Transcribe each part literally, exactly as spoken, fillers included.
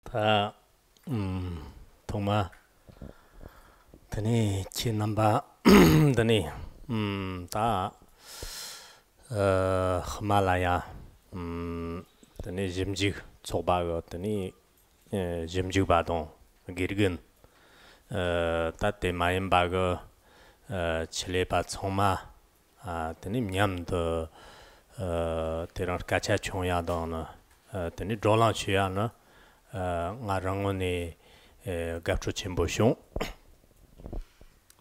ད་ཨམ་ཐོག་མ་དེ་ནས་ཁྱེད་རྣམ་པ་འདི་ནས་ཨམ་ད་ཨ་ཧི་མ་ལ་ཡ་ཨམ་དེ་ནས་ཞིབ་འཇུག་ཚོགས་པ་གི་དེ་ནས་ཨ་ཞིབ་འཇུག་པ་དང་དགེ་རྒན། ཨ་ད་དེ་མ་ཡིན་པ་གི་ཨ་ཆེད་ལས་པ་ཚང་མ། ཨ་དེ་ནས་མཉམ་དུ་ཨ་དེ་རིང་སྐད་ཆ་བྱུང་ཡ་དང་ནི་ཨ་དེ་ནས་བགྲོ་གླེང་བྱེད་ཡ་ནི་ཨ་ང་རང་ངོས་ནས་ཨ་དགའ་སྤྲོ་ཆེན་པོ་བྱུང་།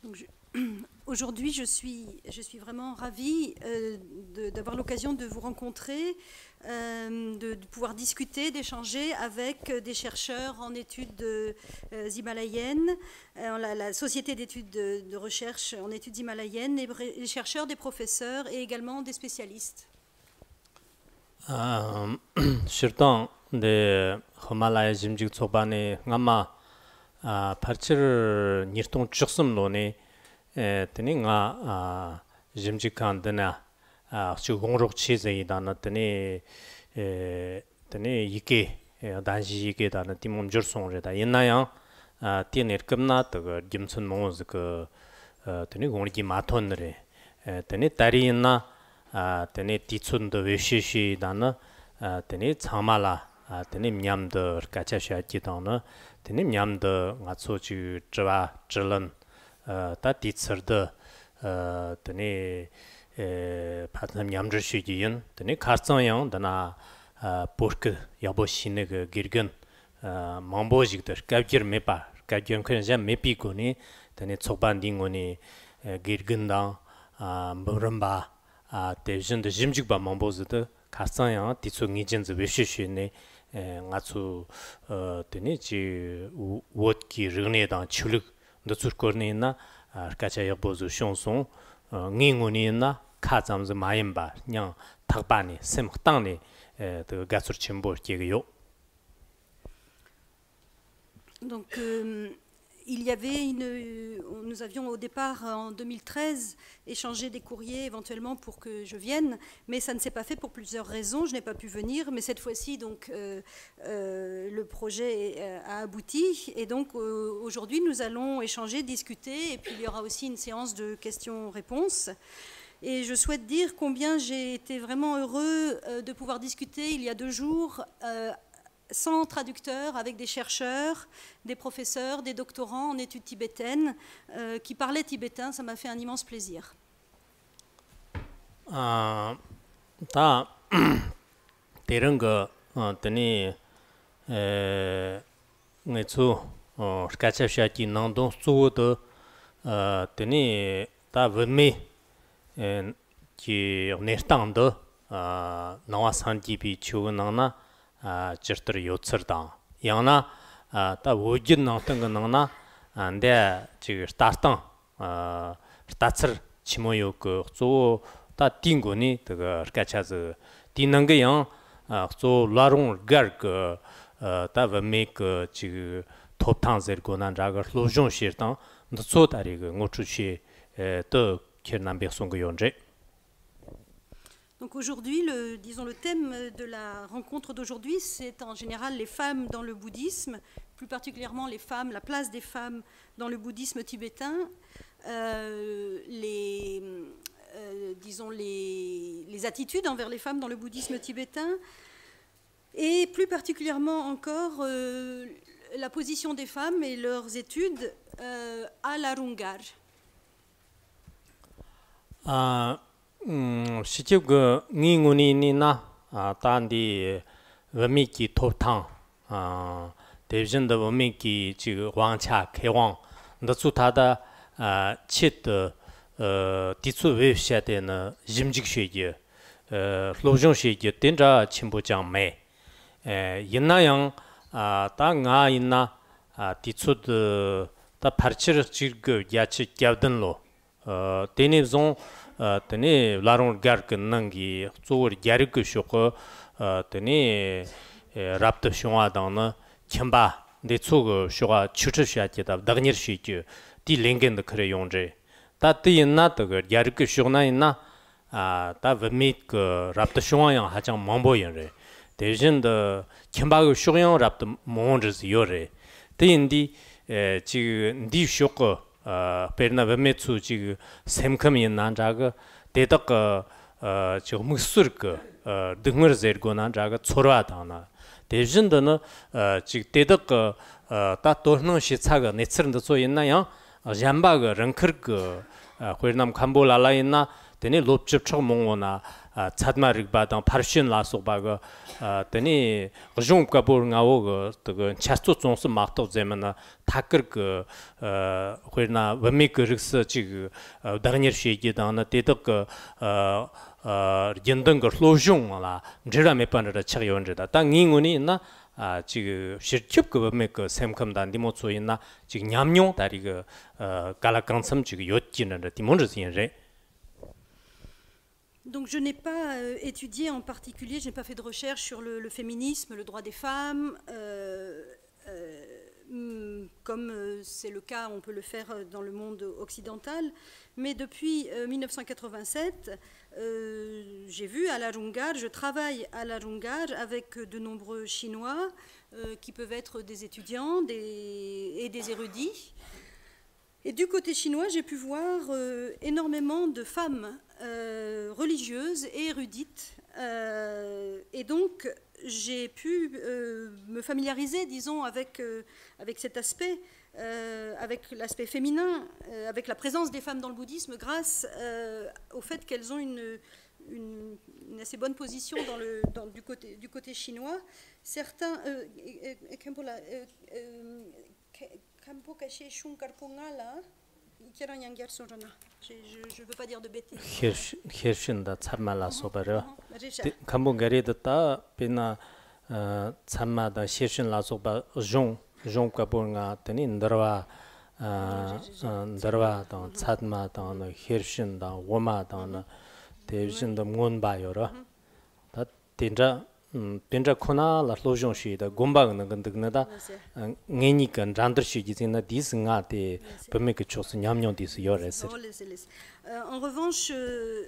Donc, je- Aujourd'hui, je suis, je suis vraiment ravie euh, de- d'avoir l'occasion de vous rencontrer, euh, de, de pouvoir discuter, d'échanger avec euh, des chercheurs en études euh, euh, himalayenne, euh, la, la Société d'études de, de recherche en études himalayenne, les, les chercheurs, des professeurs et également des spécialistes. ཨ་སྤྱིར་བཏང་འདི་ཧི་མ་ལ་ཡའི་ཞིབ་འཇུག་ཚོགས་པ་ནས་སྔ་མ་ཨ་ཕལ་ཆེར་ཉིས་སྟོང་བཅུ་གསུམ་ལོ་ནས་ཨེ་དེ་ནས་ང་ཨ་ཞིབ་འཇུག་ཁང་འདི་ན་ཨ་གཅིག་དགོངས་རོགས་བྱས་ཟེར་ཡིན། ད་ནི་དེ་ནས་ཨེ་དེ་ནས་ཡི་གེ་ཨེ་གདན་ཞུའི་ཡི་གེ་ད་ནི་དེ་མོ་འབྱོར་སོང་རེད། ད་ཡིན་ན་ཡང་ཨ་དེ་གནས་སྐབས་ན་དེ་གི་རྒྱུ་མཚན་མང་བོ་ཟིག་གི་ཨ་དེ་ནས་དགོངས་རྒྱུ་མ་ཐོན་ནི་རེད། ཨ་དེ་ནས་ད་རེས་ཡིན་ན་ཨ་དེ་ནས་དུས་ཚོད་འདི་བེད་སྤྱོད་བྱས་ཡིན། ད་ནི་ཨ་དེ་ནས་ཚང་མ་ལ་ཨ་དེ་ནས་མཉམ་དུ་སྐད་ཆ་བཤད་རྒྱུ་དང་ནི་དེ་ནས་མཉམ་དུ་ང་ཚོ་ཅིག་དྲི་བ་དྲིས་ལན་ཨ་ད་དུས་ཚོད་འདི་ཨ་དེ་ནས་ཨེ་ཕ་ཚང་མཉམ་འབྲེལ་བྱེད་རྒྱུ་ཡིན། དེ་ནས་ཁ་རྩང་ཡང་འདི་ན་ཨ་བོད་སྐད་ཡག་པོ་ཤེས་ནི་གི་དགེ་རྒན་ཨ་མང་པོ་ཞིག་ཏུ་སྐད་སྒྱུར་མེད་པ། སྐད་སྒྱུར་མཁན་གཞན་མེད་པའི་སྒོ་ནས་དེ་ནས་ཚོགས་པ་འདིའི་ངོས་ནས་ཨ་དགེ་རྒན་དང་ཨ་འབུམ་རམས་པ། ཨ་དེ་བཞིན་དུ་ཞིབ་འཇུག་པ་མང་པོ་ཟིག་ཏུ་ཁ་རྩང་ཡང་དུས་ཚོད་ངེས་ཅན་ཟིག་བེད་སྤྱོད་བྱས་ནས་ཨ་ང་ཚོ་ཨ་དེ་ནས་ཅིག་བོད་ཀྱི་རིག་གནས་དང་ཆོས་ལུགས་འདི་ཚོའི་སྐོར་ནས་ཡིན་ན་ཨ་སྐད་ཆ་ཡག་པོ་ཟིག་བྱུང་སོང་། ཨ་ངའི་ངོས་ནས་ཡིན་ན་ཁ་ཙམ་ཟིག་མ་ཡིན་པ་སྙིང་ཐག་པ་ནས་སེམས་གཏིང་ནས་ཨ་དེ་དགའ་ཚོར་ཆེན་པོ་སྐྱེ་གི་ཡོད། Donc, euh, il y avait une, nous avions au départ, euh, en deux mille treize, échangé des courriers éventuellement pour que je vienne, mais ça ne s'est pas fait pour plusieurs raisons. Je n'ai pas pu venir, mais cette fois-ci, donc, euh, euh, le projet euh, a abouti. Et donc, euh, aujourd'hui, nous allons échanger, discuter, et puis il y aura aussi une séance de questions-réponses. Et je souhaite dire combien j'ai été vraiment heureux euh, de pouvoir discuter il y a deux jours euh, sans traducteur, avec des chercheurs, des professeurs, des doctorants en études tibétaines euh, qui parlaient tibétain. Ça m'a fait un immense plaisir. ཨ་ད་དེ་རིང་གི་ཨ་དེ་ནས་ཨེ་ངེད་ཚོ་ཨ་སྐད་ཆ་བཤད་ཀྱི་ནང་དོན་གཙོ་བོ་དེ་ཨ་དེ་ནས་ད་བུད་མེད་ཨེ་ཀྱི་གནས་སྟངས་འདི་ཨ་ནང་པ་སངས་རྒྱས་པའི་ཆོས་ཀྱི་ནང་ན་ཨ་ཇི་ལྟར་ཡོད་ཚུལ་དང་། ཡང་ན་ཨ་ད་བོད་བརྒྱུད་ནང་བསྟན་གྱི་ནང་ན་ཨ་འདི་ཅིག་ལྟ་སྟངས་ཨ་ལྟ་ཚུལ་ཆི་མོ་ཡོད་གི། གཙོ་བོ་ད་དེའི་སྒོ་ནས་དེ་གི་སྐད་ཆ་ཟིག་དེའི་ནང་གི་ཡང་ཨ་གཙོ་བོ་བླ་རུང་སྒར་གི་ཨ་ད་བུད་མེད་གི་ཅིག་ཐོབ་ཐང་ཟེར་དགོས་ན་འདྲ་གི། སློབ་སྦྱོང་བྱེད་སྟངས་འདི་ཚོ་ད་རེས་གི་ངོ་སྤྲོད་བྱེད་ཨེ་དེ་ཁྱེད་རྣམ་པས་གསུང་གི་ཡོད་རེད། Donc aujourd'hui, le, disons, le thème de la rencontre d'aujourd'hui, c'est en général les femmes dans le bouddhisme, plus particulièrement les femmes, la place des femmes dans le bouddhisme tibétain, euh, les, euh, disons, les, les attitudes envers les femmes dans le bouddhisme tibétain, et plus particulièrement encore euh, la position des femmes et leurs études euh, à Larungar. ཨ་ཨུམ་སྤྱི་ཁྱབ་ཀྱི་ངའི་ངོས་ནས་ཡིན་ན་ཨ་ད་འདི་བུད་མེད་ཀྱི་ཐོབ་ཐང་ཨ་དེ་བཞིན་དུ་བུད་མེད་ཀྱི་ཅིག་དབང་ཆ་ཁེ་དབང་འདི་ཚོ་ད་ལྟ་ཨ་ཆེད་དུ་ཨ་དུས་ཚོད་བེད་སྤྱད་དེ་ནི་ཞིབ་འཇུག་བྱེད་རྒྱུ་ཨ་སློབ་སྦྱོང་བྱེད་རྒྱུ་དེ་འདྲ་ཆེན་པོ་ཅང་མེད། ཨ་ཡིན་ན་ཡང་ཨ་ད་ང་ཡིན་ན་ཨ་དུས་ཚོད་ད་ཕལ་ཆེར་གཅིག་དགུ་བརྒྱད་ཅུ་གྱ་བདུན་ལོ། ཨ་དེ་ནས་བཟུང་ཨ་དེ་ནས་བླ་རུང་སྒར་གྱི་ནང་གི་གཙོ་བོ་རྒྱ་རིགས་ཀྱི་ཕྱོགས་ཀྱི་ཨ་དེ་ནས་ཨེ་རབ་ཏུ་བྱུང་བ་དང་ནི་ཁྱིམ་པ་འདི་ཚོ་གི་ཕྱོགས་ཀ་ཆོས་ཁྲིད་བྱ་རྒྱུ་དང་བདག་གཉེར་བྱེད་རྒྱུ་དེའི་ལས་འགན་འདི་ཁུར་ཡོང་རེད། ད་དེ་ཡིན་ན་དེ་གི་རྒྱ་རིགས་ཀྱི་ཕྱོགས་ན་ཡིན་ན་ཨ་ད་བུད་མེད་ཀྱི་རབ་ཏུ་བྱུང་བ་ཡང་ཧ་ཅང་མང་པོ་ཡིན་རེད། དེ་བཞིན་དུ་ཁྱིམ་པ་གི་ཕྱོགས་ཡང་རབ་ཏུ་མང་བོ་འདྲ་ཟིག་ཡོད་རེད། དེ་ཡིན་དུས་ཨེ་ཅིག་འདིའི་ཕྱོགས་གི་ཨ་དཔེར་ན་བུད་མེད་ཚོའི་ཅིག་སེམས་ཁམས་ཡིན་ན་འདྲ་གི། དེ་དག་གི་ཨ་ཅིག་དམིགས་བསལ་གི་ཨ་སྡུག་བསྔལ་ཟེར་དགོས་ན་འདྲ་གི། ཚོར་བ་དང་ནི། དེ་བཞིན་དུ་ནི་ཨ་ཅིག་དེ་དག་གི་ཨ་ད་དོ་སྣང་བྱེད་ས་གི་གནས་ཚུལ་འདི་ཚོ་ཡིན་ན་ཡང་། གཞན་པ་གི་རང་ཁུལ་གི་ཨ་དཔེར་ན་མཁན་པོ་ལ་ལ་ཡིན་ན། དེ་ནས་ལོ་བཅུ་ཕྲག་མང་བོ་ན་ཨ་ཚད་མ་རིག་པ་དང་ཕར་ཕྱིན་ལ་སོགས་པ་གི་ཨ་དེ་ནས་གཞུང་བཀའ་པོད་ལྔ་བོ་གི་དེ་གི་འཆད་རྩོད་རྩོམ་སྲོལ་མ་གཏོགས་ཟེར་མིན་ན། ཐད་ཀར་གི་ཨ་དཔེར་ན་བུད་མེད་ཀྱི་རིགས་སུ་ཅིག་ཨ་བདག་གཉེར་བྱེད་རྒྱུ་དང་ནི། དེ་དག་གི་ཨ་ཨ་རྒྱུན་ལྡན་གྱི་སློབ་སྦྱོང་ལ་འབྲེལ་བ་མེད་པ་འདྲ་འདྲ་ཆགས་ཡོད་འདྲ། ད་ད་ངའི་ངོས་ནས་ཡིན་ན། ཨ་ཅིག་སྤྱི་ཁྱབ་ཀྱི་བུད་མེད་ཀྱི་སེམས་ཁམས་དང་འདི་མོ་ཚོ་ཡིན་ན་ཅིག་ཉམས་མྱོང་ད་རེས་ཀྱི་ཨ་ག་ལ་གང་འཚམ་ཅིག་ཡོད་ཀྱི་འདྲ་འདྲ། དེ་མོ་འདྲ་ཟིག་ཡིན་རེད། Donc je n'ai pas euh, étudié en particulier, je n'ai pas fait de recherche sur le, le féminisme, le droit des femmes, euh, euh, hmm, comme euh, c'est le cas, on peut le faire euh, dans le monde occidental. Mais depuis euh, mille neuf cent quatre-vingt-sept, euh, j'ai vu à la Rungar, je travaille à la Rungar avec de nombreux Chinois euh, qui peuvent être des étudiants des, et des érudits. Et du côté chinois, j'ai pu voir euh, énormément de femmes euh, religieuses et érudites. Euh, et donc, j'ai pu euh, me familiariser, disons, avec, euh, avec cet aspect, euh, avec l'aspect féminin, euh, avec la présence des femmes dans le bouddhisme grâce euh, au fait qu'elles ont une, une, une assez bonne position dans le, dans, du, côté, du côté chinois. Certains. Euh, et- et- et Khenpo la- euh, euh, Khe- Khenpo Kashe Shung Karpo Nga la, ཁྱེད་རང་ཡང་སོང་ར་ན། Je je- je veux pas dire de bêtises. ཤེར་ཤེར་ཤིན་དང་ཚད་མ་ལ་སོགས་པ་རེད་བ། རེད་ཤག་དེ་མཁན་པོ་འགའ་རེ་དུ་ད་དཔེར་ན་ཨ་ཚད་མ་དང་ཤེར་ཤིན་ལ་སོགས་པ་གཞུང་གཞུང་བཀའ་པོད་ལྔ། དེ་ནས་འདུལ་བ་ཨ་འདུལ་བ་དང་ཚད་མ་དང་ནི་ཤེར་ཤིན་དང་དབུ་མ་དང་ནི། དེ་བཞིན་དུ་མངོན་པ་ཡོད་རེད་བ། ད་དེ་འདྲ་ཨམ། དེ་འདྲ་ཁོ་ན་ལ་སློབ་སྦྱོང་བྱས་ཡོད། ད་དགོན་པ་གི་ནང་གི་འདུག་ནི་ད། ལགས་སེ། ཨ་ངེད་གཉིས་ཀྱི་འགྲན་བསྡུར་བྱེད་རྒྱུ་ཅིག་ན་དུས་སུ་ང་དེ་ལགས་སེ། བུད་མེད་ཀྱི་ཕྱོགས་སུ་ཉམས་མྱོང་དུས་སུ་ཡོད་རེད་ཟེར། Oh, laissez, laissez. Euh, en revanche, euh,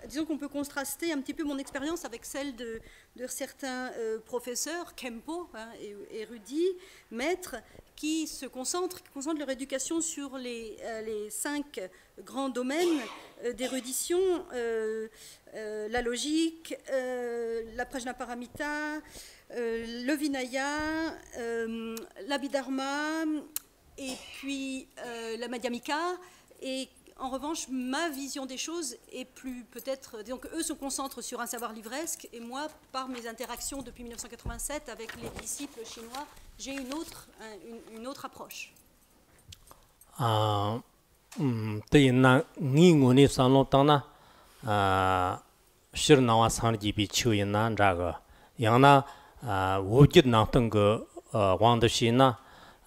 disons qu'on peut contraster un petit peu mon expérience avec celle de, de certains euh, professeurs, Khenpo, hein, é- érudits, maîtres, qui se concentrent, qui concentrent leur éducation sur les, euh, les cinq grands domaines euh, d'érudition, euh, euh, la logique, euh, la Prajnaparamita, euh, le Vinaya, euh, l'Abhidharma, et puis euh, la Madhyamika. Et en revanche, ma vision des choses est plus peut-être. Donc, eux se concentrent sur un savoir livresque, et moi, par mes interactions depuis mille neuf cent quatre-vingt-sept avec les disciples chinois, j'ai une autre, un- une, une autre approche. ཨ། ཨུམ། དེ་ཡིན་ན་ངའི་ངོས་ནས་བསམ་བློ་བཏང་ན། ཨ། སྤྱིར་ནང་པ་སངས་རྒྱས་པའི་ཆོས་ཡིན་ན་འདྲ་གི། ཡང་ན་ཨ་བོད་བརྒྱུད་ནང་བསྟན་གི་ཨ་དབང་དུ་བྱས་ན།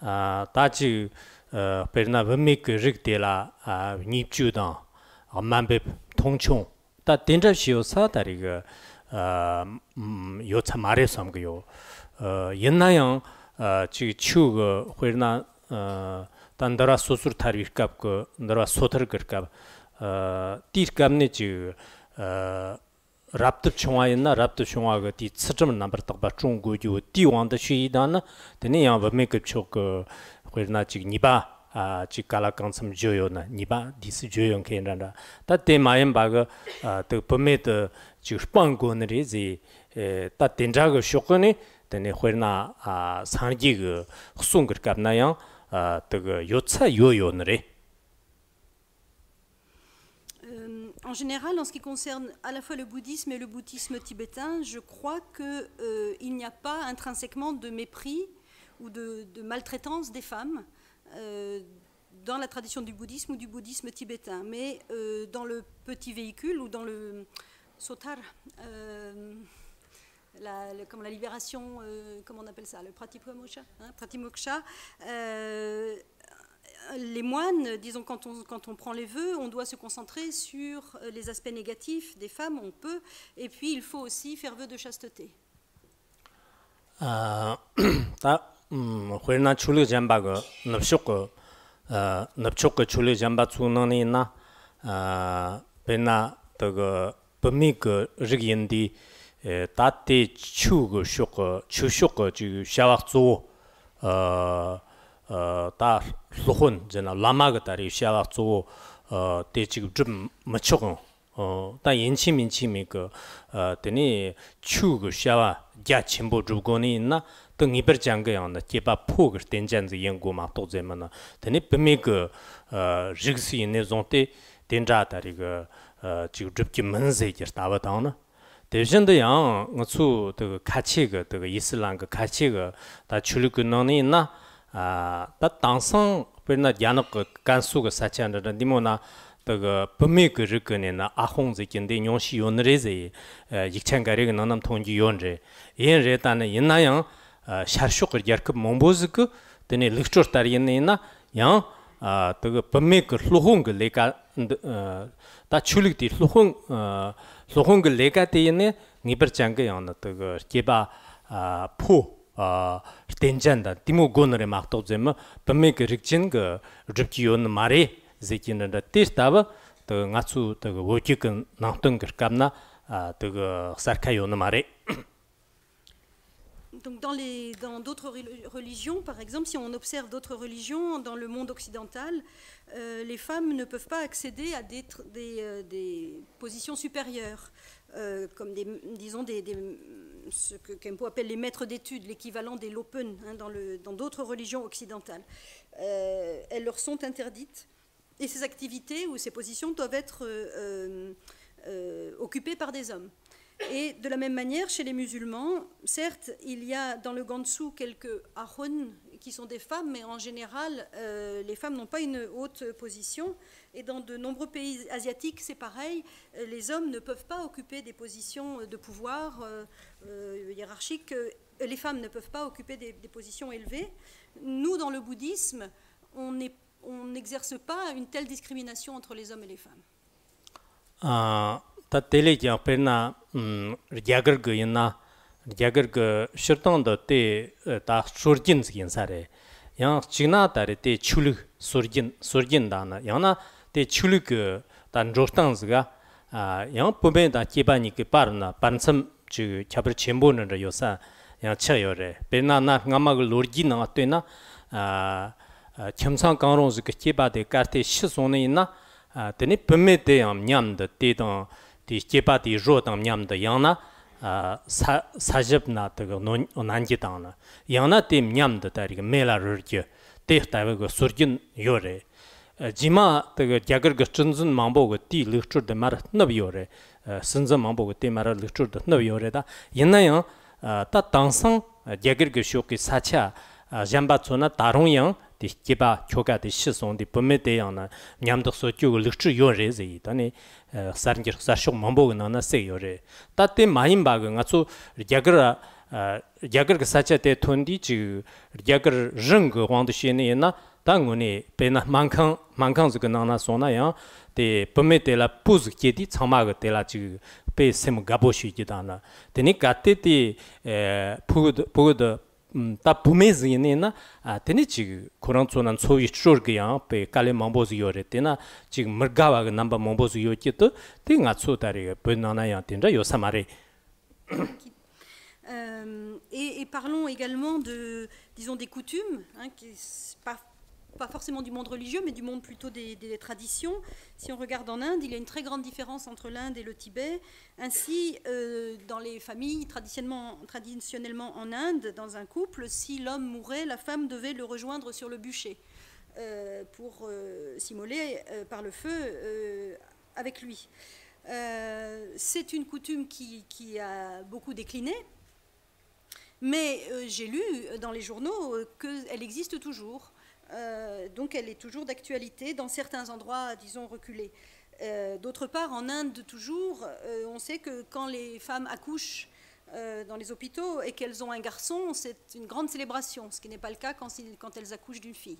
ཨ་ད་ཅིག་ཨ་དཔེར་ན་བུད་མེད་ཀྱི་རིགས་དེ་ལ་ཨ་བརྙས་བཅོས་དང་དམའ་འབེབས། མཐོང་ཆུང་། ད་དེ་འདྲ་བྱས་ཡོད་ས་ད་རེས་ཀྱི་ཨ་ཨམ་ཡོད་ས་མ་རེད་བསམ་གི་ཡོད། ཨ་ཡིན་ན་ཡང་ཨ་ཅིག་ཆོས་གི་དཔེར་ན་ཨ་ད་འདུལ་བ་སོ་སོར་ཐར་བའི་སྐབས་ཀྱི། འདུལ་བ་སོ་ཐར་གྱི་སྐབས། ཨ་དེའི་སྐབས་ནས་ཅིག་ཨ་རབ་ཏུ་བྱུང་བ་ཡིན་ན་རབ་ཏུ་བྱུང་བ་གི་དེའི་ཚུལ་ཁྲིམས་རྣམ་པར་དག་པ་སྲུང་དགོས་རྒྱུ་དེའི་དབང་དུ་བྱས་ཡིན་དང་ནི། དེ་ནས་ཡང་བུད་མེད་ཀྱི་ཕྱོགས་ཀྱི་དཔེར་ན་ཅིག་ཉེས་པ་ཨ་ཅིག་ག་ལ་གང་འཚམ་བརྗོད་ཡོད་ན། ཉེས་པ་དུས་སུ་བརྗོད་ཡོད་མཁན་འདྲ་འདྲ། ད་དེ་མ་ཡིན་པ་གི་ཨ་དེ་བུད་མེད་དུ་ཅིག་སྤང་དགོས་ནི་རེད་ཟེར། ཨེ་ད་དེ་འདྲ་གི་ཕྱོགས་ཀྱི་ནས། དེ་ནས་དཔེར་ན་ཨ་སངས་རྒྱས་ཀྱི་གསུང་གི་སྐབས་ན་ཡང་ཨ་དེ་གི་ཡོད་ཚད་ཡོད་ཡོད་ནི་རེད། Euh, en général, en ce qui concerne à la fois le bouddhisme et le bouddhisme tibétain, je crois que euh, il n'y a pas intrinsèquement de mépris ou de, de maltraitance des femmes euh, dans la tradition du bouddhisme ou du bouddhisme tibétain. Mais euh, dans le petit véhicule ou dans le sotar, euh, la, le- comme la libération, euh, comment on appelle ça, le pratimoksha, hein, pratimoksha, euh, les moines, disons, quand on, quand on prend les vœux, on doit se concentrer sur euh, les aspects négatifs des femmes, on peut, et puis il faut aussi faire vœu de chasteté. ཨ་ད་ཨམ་དཔེར་ན་ཆོས་ལུགས་གཞན་པ་གི་ནུབ་ཕྱོགས་ཀྱི་ཨ་ནུབ་ཕྱོགས་ཀྱི་ཆོས་ལུགས་གཞན་པ་ཚོའི་ནང་ནས་ཡིན་ན། ཨ་དཔེར་ན་དེ་གི་བུད་མེད་ཀྱི་རིགས་ཡིན་དུས་ ཨེ། ད་དེ་ཆོས་གི་ཕྱོགས་གི་ཆོས་ཕྱོགས་གི་ཅིག་བྱ་བ་གཙོ་བོ། ཨ། ཨ། ད་སློབ་དཔོན་ཟེར་ན་བླ་མ་གི་ད་རེས་བྱ་བ་གཙོ་བོ། ཨ། དེ་ཅིག་སྒྲུབ་མི་ཆོག་གི། ཨ། ད་ཡིན་གཅིག་མིན་གཅིག་མིན་གི། ཨ། དེ་ནས་ཆོས་གི་བྱ་བ་རྒྱ་ཆེན་པོ་སྒྲུབ་དགོས་ནི་ཡིན་ན། དེ་ངེས་པར་ཅན་གི་ཡང་ན་སྐྱེས་པ་ཕོ་གི་རྟེན་ཅན་ཟིག་ཡིན་དགོས་མ་གཏོགས་ཟེར་མིན་ན། དེ་ནས་བུད་མེད་གི། ཨ། རིགས་སུ་ཡིན་ནས་བཟུང་སྟེ་དེ་འདྲ་ད་རེས་གི། ཨ། ཅིག་སྒྲུབ་ཀྱི་མིན་ཟེར་གྱི་ལྟ་བུ་དང་ནི། དེ་བཞིན་དུ་ཡང་ང་ཚོ་དེ་གི་ཁ་ཆེ་གི་དེ་གི་དབྱི་སི་ལན་གི་ཁ་ཆེ་གི་ད་ཆོས་ལུགས་གི་ནང་ནས་ཡིན་ན། ཨ། ད་དེང་སང་དཔེར་ན་རྒྱ་ནག་གི་ཀན་སུའུ་གི་ས་ཆ་འདྲ་འདྲ་འདི་མོ་ན། དེ་གི་བུད་མེད་གི་རིགས་གི་ནས་ན་ཨ་ཧོང་ཟེར་གྱི་འདི་ཉུང་ཤས་ཡོད་ནི་རེད་ཟེར། ཨ། ཡིག་ཆ་འགའ་རེ་གི་ནང་ན་མཐོང་རྒྱུ་ཡོད་རེད། ཡིན་རེད། ད་ནི་ཡིན་ན་ཡང་། ཨ། ཤར་ཕྱོགས་ཀྱི་རྒྱལ་ཁབ་མང་པོ་ཟིག་གི་དེ་ནས་ལུགས་སྲོལ་ལྟར་ཡིན་ནི་ཡིན་ན་ཡང་། ཨ། དེ་གི་བུད་མེད་ཀྱི་སློབ་དཔོན་གྱི་ལས་ཀ་འདི། ཨ། ད་ཆོས་ལུགས་དེའི་སློབ་དཔོན། ཨ། སློབ་དཔོན་གྱི་ལས་ཀ་དེ་ཡིན་ནི་ངེས་པར་ཅན་གྱི་ཡང་ན་དེ་གི་སྐྱེས་པ། ཨ། ཕོ། ཨ། རྟེན་ཅན་དང་དེ་མོ་དགོས་ནི་རེད་མ་གཏོགས་ཟེར་མི་བུད་མེད་ཀྱི་རིགས་ཅན་གྱི་སྒྲུབ་ཀྱི་ཡོད་ནི་མ་རེད་ཟེར་གྱི་འདྲ་འདྲ་དེ་ལྟ་བུ་དེ་གི་ང་ཚོའི་དེ་གི་བོད་བརྒྱུད་ཀྱི་ནང་བསྟན་གྱི་སྐབས་ན། ཨ། དེ་གི་གསལ་ཁ་ཡོད་ནི་མ་རེད། Donc dans les, dans d'autres reli- religions, par exemple, si on observe d'autres religions dans le monde occidental, euh, les femmes ne peuvent pas accéder à des, tr- des, euh, des positions supérieures, euh, comme des, disons des, des- ce que Khenpo appelle les maîtres d'études, l'équivalent des lopen, hein, dans le- dans d'autres religions occidentales. Euh, elles leur sont interdites. Et ces activités ou ces positions doivent être euh, euh, euh, occupées par des hommes. Et de la même manière, chez les musulmans, certes, il y a dans le Gansu quelques ahun qui sont des femmes, mais en général, euh, les femmes n'ont pas une haute position. Et dans de nombreux pays asiatiques, c'est pareil. Euh, Les hommes ne peuvent pas occuper des positions de pouvoir euh, euh, hiérarchiques. Euh, Les femmes ne peuvent pas occuper des, des positions élevées. Nous, dans le bouddhisme, on n'est on n'exerce pas une telle discrimination entre les hommes et les femmes. ཨ། ད་དེ་ལས་ཀྱང་དཔེར་ན། ཨམ། རྒྱ་གར་གི་ཡིན་ན། རྒྱ་གར་གི་སྤྱིར་བཏང་དུ་དེ་ད་སྲོལ་རྒྱུན་ཟིག་ཡིན་ས་རེད། ཡང་གཅིག་ན་ད་རེད། དེ་ཆོས་ལུགས་སྲོལ་རྒྱུན། སྲོལ་རྒྱུན་དང་ནི་ཡང་ན་དེ་ཆོས་ལུགས་ཀྱི་ད་འགྲོ་སྟངས་ཟིག་ག་ཨ། ཡང་བུད་མེད་དང་སྐྱེས་པ་གཉིས་ཀྱི་བར་ན་བར་མཚམས་ཅིག་ཁྱད་པར་ཆེན་པོ་འདྲ་འདྲ་ཡོད་ས་ཡང་ཆགས་ཡོད་རེད། དཔེར་ན་གནའ་སྔ་མ་གི་ལོ་རྒྱུས་ནང་ལྟོས་ན། ཨ། ཨ། ཁྱིམ་ཚང་གང་རུང་ཟིག་གི་སྐྱེས་པ་དེ་གལ་ཏེ་ཤི་སོང་ནི་ཡིན་ན། ཨ། དེ་ནས་བུད་མེད་དེ་ཡང་མཉམ་དུ་དེ་དང་དེའི་སྐྱེས་པ་དེའི་རོ་དང་མཉམ་དུ། ཡང་ན། ཨ། ས་ས་ཞབས་ན་དེ་གི་གནོན་གནང་རྒྱུ་དང་ནི། ཡང་ན་དེ་མཉམ་དུ་ད་རེས་མེ་ལ་རུལ་རྒྱུ་དེ་ལྟ་བུ་གི་སྲོལ་རྒྱུན་ཡོད་རེད། ཨ། རྗེས་མ་དེ་གི་རྒྱ་གར་གི་སྲིད་འཛིན་མང་པོ་གི་དེའི་ལུགས་སྲོལ་དེ་མར་བསྣུབས་ཡོད་རེད། ཨ། སྲིད་འཛིན་མང་པོ་གི་དེ་མར་ལུགས་སྲོལ་དེ་བསྣུབས་ཡོད་རེད། ད་ཡིན་ན་ཡང་། ཨ། ད་དེང་སང་རྒྱ་གར་གི་ཕྱོགས་ཀྱི་ས་ཆ། ཨ། གཞན་པ་ཚོ་ན་ད་རུང་ཡང་དེ་སྐྱེས་པ་ཁྱོ་ག་དེ་ཤི་སོང་དུས་བུད་མེད་དེ་ཡང་ན་མཉམ་དུ་གསོད་རྒྱུ་གི་ལུགས་སྲོལ་ཡོད་རེད་ཟེར་ཡིས། ད་ནི། ཨ། གསར་འགྱུར་གསར་ཤོག་མང་པོ་གི་ནང་ན་གསལ་ཡོད་རེད། ད་དེ་མ་ཡིན་པ་གི་ང་ཚོ་རྒྱ་གར། ཨ། རྒྱ་གར་གི་ས་ཆ་དེ་ཐོན་དུས་ཅིག་རྒྱ་གར་རང་གི་དབང་དུ་བྱས་ནས་ཡིན་ན། ད་དངོས་གནས་དཔེར་ན་སྨན་ཁང་སྨན་ཁང་ཟིག་གི་ནང་ན་སོང་ན་ཡང་། དེ་བུད་མེད་དེ་ལ་བུ་ཟིག་སྐྱེས་དུས་ཚང་མ་གི་དེ་ལ་ཅིག་དཔེ་སེམས་དགའ་པོ་བྱེད་རྒྱུ་དང་ན། དེ་ནས་གལ་ཏེ་དེ། ཨེ། ཕྲུ་གུ་དེ་ཕྲུ་གུ་དེ་ད་བུད་མེད་ཟིག་ཡིན་ནས་ན། ཨ། དེ་ནས་ཅིག་ཁོ་རང་ཚོ་ན་འཚོ་བའི་སྲོལ་གི་ཡང་དཔེ་དཀའ་ལས་མང་པོ་ཟིག་ཡོད་རེད། དེ་ན་ཅིག་མི་དགའ་བ་གི་རྣམ་པ་མང་པོ་ཟིག་ཡོད་རྒྱུ་དེ། དེ་ང་ཚོ་ད་རེས་བོད་ནང་ན་ཡང་དེ་འདྲ་ཡོད་ས་མ་རེད། Euh, et, et parlons également de, disons, des coutumes, hein, qui s- pas, pas forcément du monde religieux, mais du monde plutôt des, des traditions. Si on regarde en Inde, il y a une très grande différence entre l'Inde et le Tibet. Ainsi, euh, dans les familles, traditionnellement, traditionnellement en Inde, dans un couple, si l'homme mourait, la femme devait le rejoindre sur le bûcher euh, pour euh, s'immoler euh, par le feu euh, avec lui. Euh, c'est une coutume qui, qui a beaucoup décliné, mais euh, j'ai lu dans les journaux euh, qu'elle existe toujours. Euh, donc elle est toujours d'actualité dans certains endroits, disons, reculés. Euh, D'autre part, en Inde, toujours, euh, on sait que quand les femmes accouchent euh, dans les hôpitaux et qu'elles ont un garçon, c'est une grande célébration, ce qui n'est pas le cas quand, quand elles accouchent d'une fille.